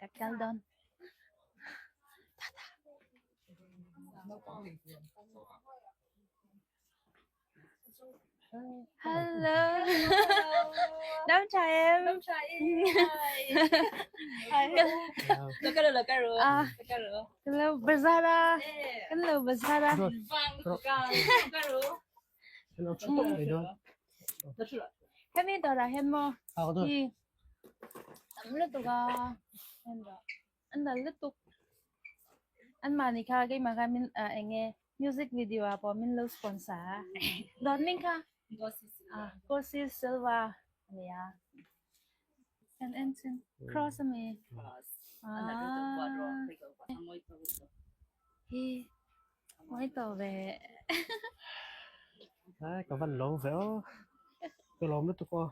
Ka kal don. Tata. Hello. Đám chào em. Đám chào em. Ah, kan lo bazar ah. Kan lo bazar ah. Hemi dawr ah hin maw hi tam lutuk ah an dal lutuk. Anmah nih kha keimah kha min eng nge music video ah pawh min lo sponsor a. Dawt ning kha ah Kosi Silva ania. Kan en chin cross ami. Ah. Hi moi to ve. Ai, ka van lawm ve aw. Ka lawm lutuk aw.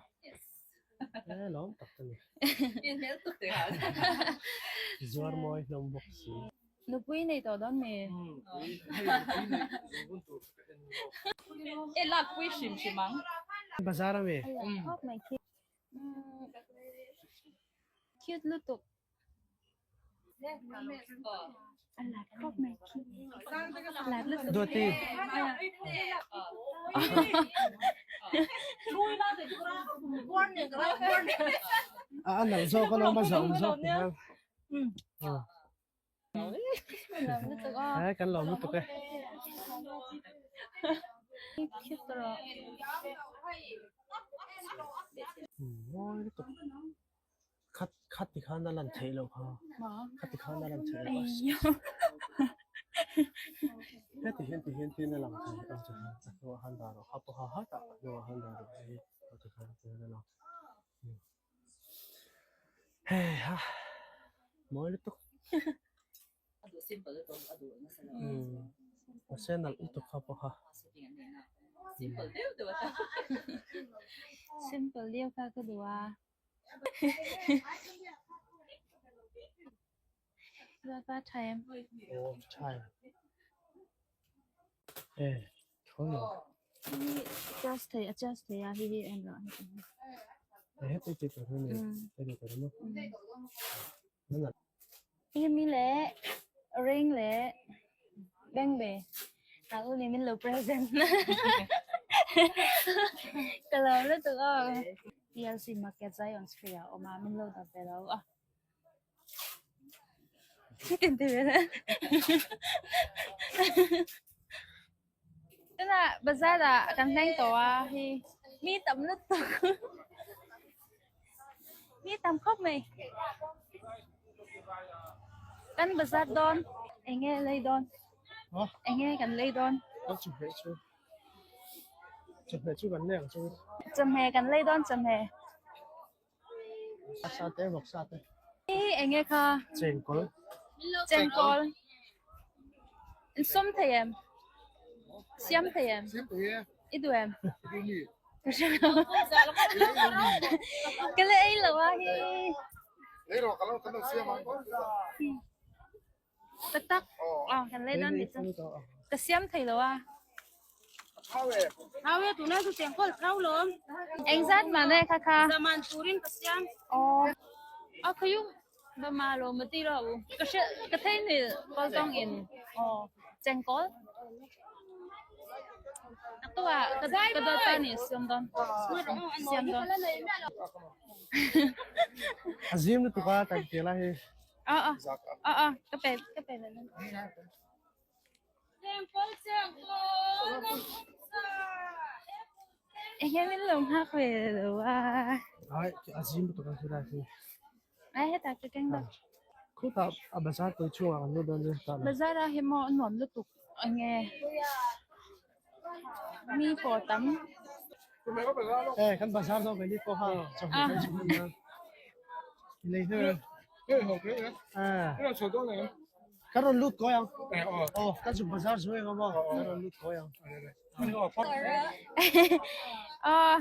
Eh, lawm tak ka ni. Zuar mawi hlawm bawk si. Nupui nei tawh dawn mi. E lak pui hrim hrim ang. Bazar ami. Khop mai khi. Cute lutuk. Duati. A a nalh zawk alawm a zauh zawk ti hian. Eh kan lawm lutuk e. Mawi lutuk. Khat khat ti khan a lan theih loh kha. Khat ti khan a lan theih loh a. Heti hian ti hian tin a lang thei ang chu khan a hnuah khan dah rawh kha pawh kha hatah a hnuah khan dah rawh hei a ti khan ti hian a lang. Hei ha mawi lutuk. Mahse nalh lutuk kha pawh kha. Simple deuh kha ka duh a. Pa ṭha em? Aw ṭha em. Eh thaw lo. Hi adjust thei adjust thei a hi hi en rawh. Eh heti ti tur hi ni heti tur maw. Hi mi le ring le beng ve. Ta u nih min lo present. Ka lo lutuk aw. TLC market Zion Street ah awm a min lo dah ve lo a. Chitin ti ve le. Tuna bazar ah kan hleng tawh a hi mi tam lutuk. Mi tam khawp mai. Kan bazar dawn eng nge lei dawn? Eng nge kan lei dawn? Chawhmeh chu. Chawhmeh chu kan lei ang chu. Chawhmeh kan lei dawn chawhmeh. Sa te vawk sa te. Hi eng nge kha? Chengkawl. Chengkawl. In sawm thei em? Siam thei em? Siam thei e. I duh em? I duh mi. Ka hre lo. Ka la ei lo a hi. Ei rawh ka lo kan lo siam ang. Taktak. Aw kan lei dawn nih chu. Ka siam thei lo a. Thau e. Thau e tuna chu chengkawl thau lawm. Engzat mah ne kha kha. Zaman turin ka siam. Aw. A khayung ba ma lo ma ti lo. Ka hre ka thei ni kawl tong in. Aw chengkawl. Tua ka ka dawt pa nih siam dawn. Siam dawn. A zim lutuk a kan ti lai hi. A a a a ka pe ka pe ve nan. Enge min lo nghak ve lo a. Ai a zim lutuk a helai hi. Ai hetah ka keng dawn. Khutah a bazar pui chungah kan lut dawn chu tah lo. Bazar ah hi maw a nuam lutuk enge mi pawh tam. Eh kan bazar dawn mai ni pawh kha chawhmeh kan chhum a. Lei hnu. Eh. Kan rawn lut kawi ang. Aw kan chu bazar chu eng a maw kan rawn lut kawi ang. Aw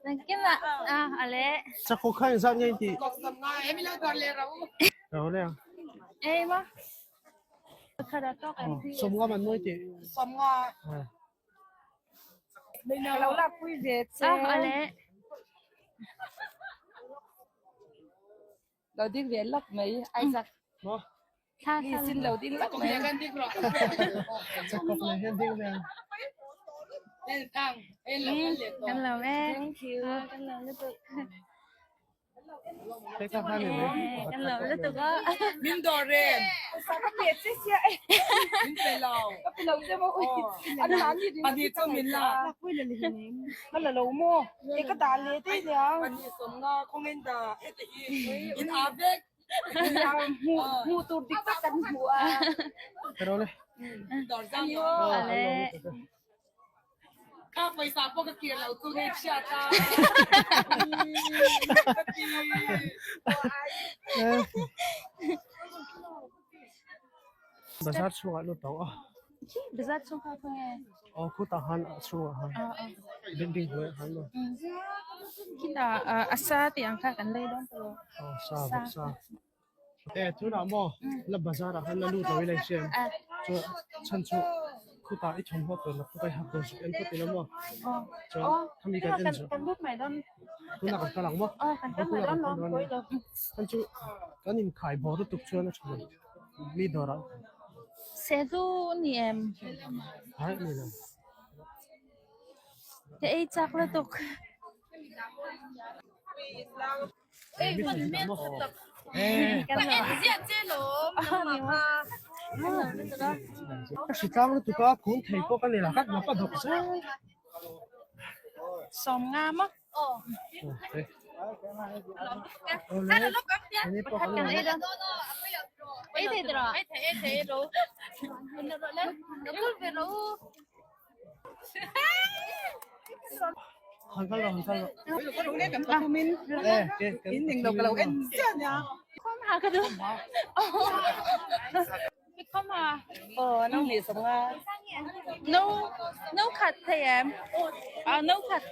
nakin ah ah a le. Chakhaw kha engzat nge in tih? Ka haw leh ang. Ei maw. Pakhat ah tawk em. Sawmnga man mawi tih? Sawmnga. Ka lo lakpui ve che. Ah a le. Lo ding ve lak mai Isaac. Mo. Thla Ni sin lo ding lak mai. Chakok le hian ding ve. Kan lo e. Thank you. Kan lo lutuk. Te ka han ni. Kan lo lutuk a. Min dore. Min pe lo. Ka pe lo te mo. An ma ni ding. Ani chu min la. Pui le le ni. Ka la lo mo. E ka da le te ya. Ani som nga khong en da. In avek. Mu mu tur dik tak kan mu a. Pero le. Dor jang yo. Ale. Ka paisa po ka kir lo chu ngai chia ta. Ka ti. Bazar chungah lu tong a. Bazar chung kha khong e. O khu ta han chungah han. Building hnuai han lo. Kita asa ti ang kha kan lei don to. O sa bok sa. E tunah maw la bazar ah khan la lut lo i lai siam. Chu chan chu khu ta i thawmhnaw tur la khu kai hak tur zuk en phawt ila maw. Chuan khami kan en zawh. Kan lut mai don. Tunah kan kal ang maw. O kan kal mai don lo pawh lo. Chan chu kan inkhai bawr lutuk chuan a tha lo. Mi dawrah. Sehlu ni em. Hai ni lo. Ka ei chak lutuk. Ka hritlang lutuk a kun thei pawh ka nei la ka ka dawk zel. Sawm nga maw? Han kal rawh han kal rawh. No no khat thei em? Ah no khat.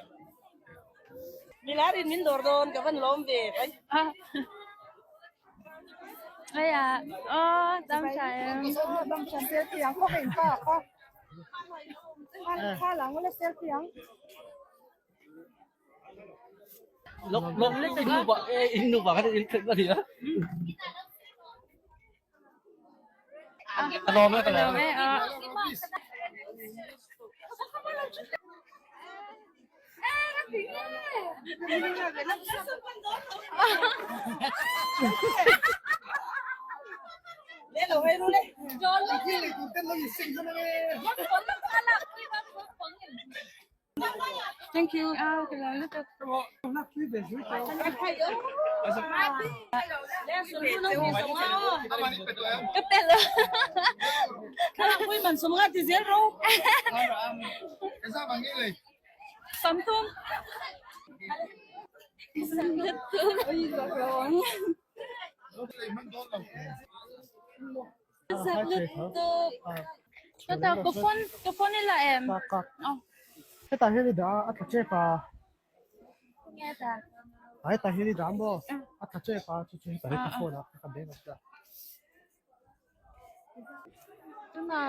Milar in min dawr dawn ka van lawm ve pai. Ai à, oh, dam tha em. Dam tha selfie ang ko kain pa ako. Kha lang wala selfie ang. Lok lok in nu ba in nu ba kan in ba dia. Ka lawm e ka lawm. Thank you. Ah, ka lawm lutuk. Ka pe lo. Pui man sum nga ti zel ro. Samthum. Sak lutuk. Ka ka phone ka phone ila em. Ka ka. Hetah hian i dah a a tla chep a. Nge ta. A hetah hian i dah maw a tla chep a chu chu hetah hi ka phone ah ka bag ah ka dah. Tuna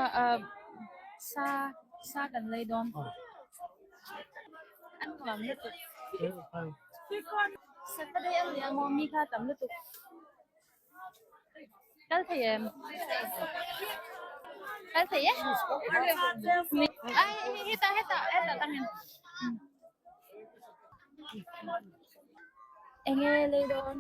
sa sa kan lei dawn. An nuam lutuk. Saturday an nia maw mi kha tam lutuk. Kal thei em? Kal thei e? Ai hetah hetah hetah tangin. Enge lei dawn?